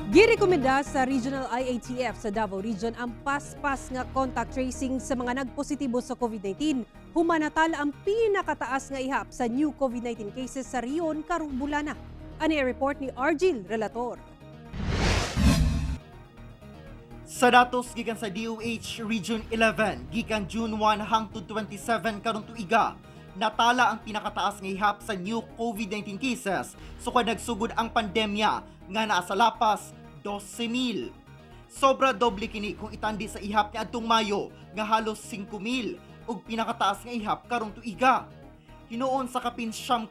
Girekomenda sa Regional IATF sa Davao Region ang paspas nga contact tracing sa mga nagpositibo sa COVID-19. Human natala ang pinakataas nga ihap sa new COVID-19 cases sa rehiyon karong bulana. Ani ang report ni Argil Relator. Sa datos gikan sa DOH Region 11, gikan June 1 hangtod 27 karong tuiga, natala ang pinakataas nga ihap sa new COVID-19 cases sukad nagsugod ang pandemya nga naa sa lapas 12,000. Sobra doble kini kung itandi sa ihap niadtong Mayo nga halos 5,000 ug pinakataas nga ihap karong tuiga. Hinuon sa kapin 9,000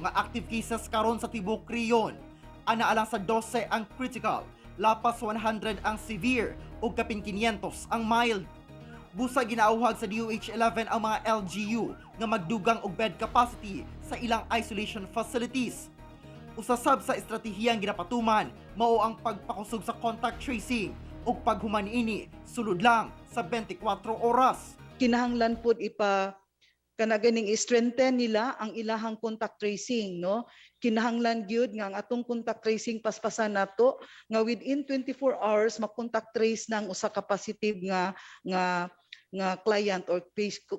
nga active cases karon sa tibuok rehiyon. Ana alang sa 12 ang critical, lapas 100 ang severe ug kapin 500 ang mild. Busa ginauhag sa DOH 11 ang mga LGU nga magdugang og bed capacity sa ilang isolation facilities. Usa sab sa estratehiyang ginapatuman mao ang pagpakusog sa contact tracing ug paghuman niini sulod lang sa 24 oras. Kinahanglan pud ipa kana ganing i-strengthen nila ang ilahang contact tracing, no? Kinahanglan gyud nga ang atong contact tracing paspasan nato nga within 24 hours ma-contact trace na ang usa ka positive nga client or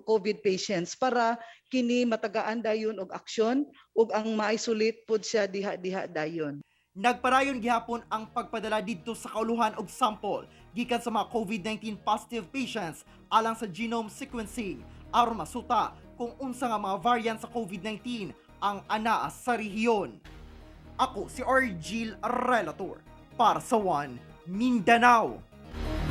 COVID patients para kini matagaan dayon og aksyon ug ang ma-isolate pud siya diha-diha dayon. Nagpadayon gihapon ang pagpadala didto sa kauluhan og sample gikan sa mga COVID-19 positive patients alang sa genome sequencing aron masuta kung unsa nga mga variant sa COVID-19 ang anaa sa rehiyon. Ako si Argil Relator para sa One Mindanao.